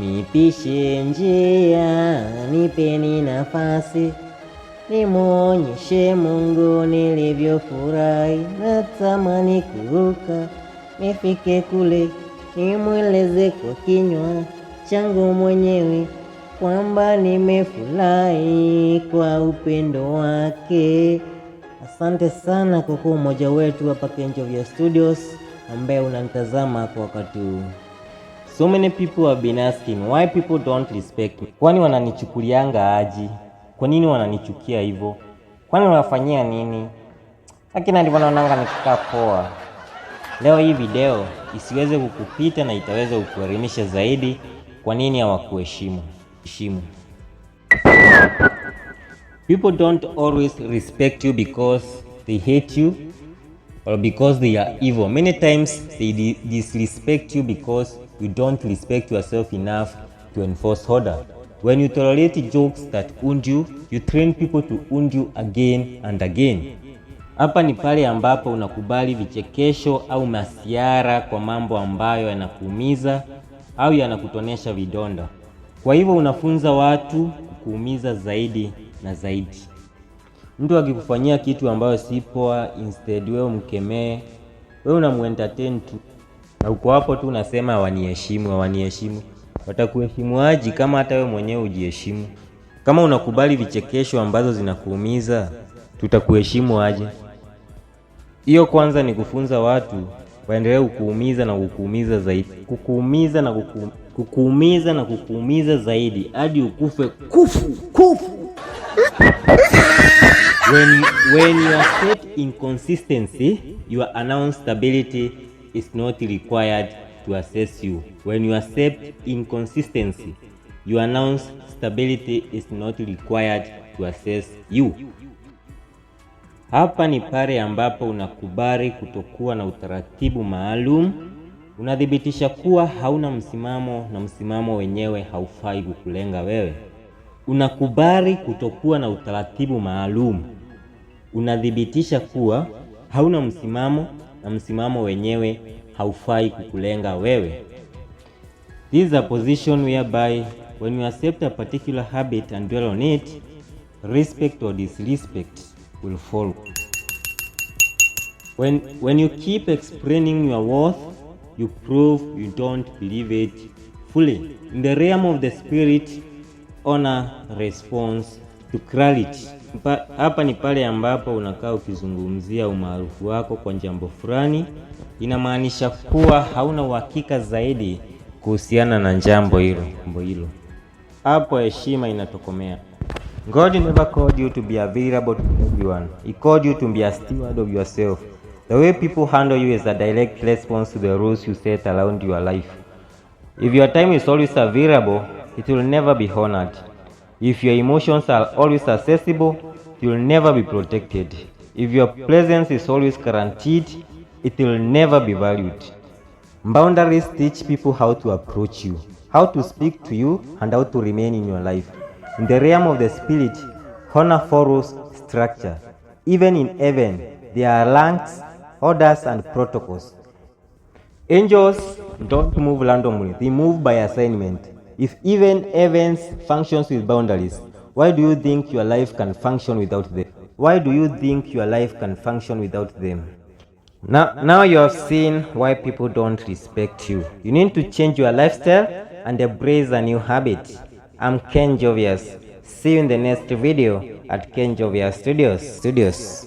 Nipishe njia, nipeni nafasi, nimwonyeshe Mungu nilivyofurahi. Natamani kuruka, nifike kule, nimweleze kwa kinywa changu mwenyewe kwamba nimefurahi kwa upendo wake. Asante sana kwa kuwa mmoja wetu hapa Kenjovia Studios ambaye unanitazama kwa wakati huu. So many people have been asking why people don't respect me. Kwani wananichukulianga aji? Kwa nini wananichukia hivyo? Kwani wanafanyia nini? Lakini ndivyo naonanga nikikaa poa. Leo hii video isiweze kukupita na itaweza kukuelimisha zaidi kwa nini hawakuheshimu. People don't always respect you because they hate you or because they are evil. Many times they disrespect you because you don't respect yourself enough to enforce order. When you tolerate jokes that wound you, you train people to wound you again and again. Hapa ni pale ambapo unakubali vichekesho au masiara kwa mambo ambayo yanakuumiza au yanakutonesha vidonda. Kwa hivyo unafunza watu kukuumiza zaidi na zaidi. Mtu akikufanyia kitu ambayo si poa, instead wewe umkemee, wewe unamuentertain tu. Na uko hapo tu unasema hawaniheshimu. Watakuheshimu aje kama hata wewe mwenyewe hujiheshimu? Kama unakubali vichekesho ambazo zinakuumiza, tutakuheshimu aje? Hiyo kwanza ni kufunza watu waendelee kukuumiza na kukuumiza zaidi. Kukuumiza na kukuumiza zaidi hadi ukufe kufu. When you accept inconsistency, your announced stability is not required to assess you. When you accept inconsistency, your announced stability is not required to assess you. Hapa ni pale ambapo unakubali kutokuwa na utaratibu maalum, unadhibitisha kuwa hauna msimamo na msimamo wenyewe haufai kukulenga wewe. Unakubali kutokuwa na utaratibu maalum, unadhibitisha kuwa hauna msimamo na msimamo wenyewe haufai kukulenga wewe. This is a position whereby when you accept a particular habit and dwell on it, respect or disrespect will follow. When you keep explaining your worth, you prove you don't believe it fully. In the realm of the spirit, honor responds to clarity. Hapa ni pale ambapo unakaa ukizungumzia umaarufu wako kwa jambo fulani, inamaanisha kuwa hauna uhakika zaidi kuhusiana na jambo hilo. Hapo heshima inatokomea. God never called you to be available to everyone. He called you to be a steward of yourself. The way people handle you is a direct response to the rules you set around your life. If your time is always available, it will never be honored. If your emotions are always accessible, you will never be protected. If your presence is always guaranteed, it will never be valued. Boundaries teach people how to approach you, how to speak to you, and how to remain in your life. In the realm of the spirit, honor follows structure. Even in heaven, there are ranks, orders, and protocols. Angels don't move randomly, they move by assignment. If even heaven functions with boundaries, why do you think your life can function without them? Now you have seen why people don't respect you. You need to change your lifestyle and embrace a new habit. I'm Ken Jovius. See you in the next video at Ken Jovius Studios.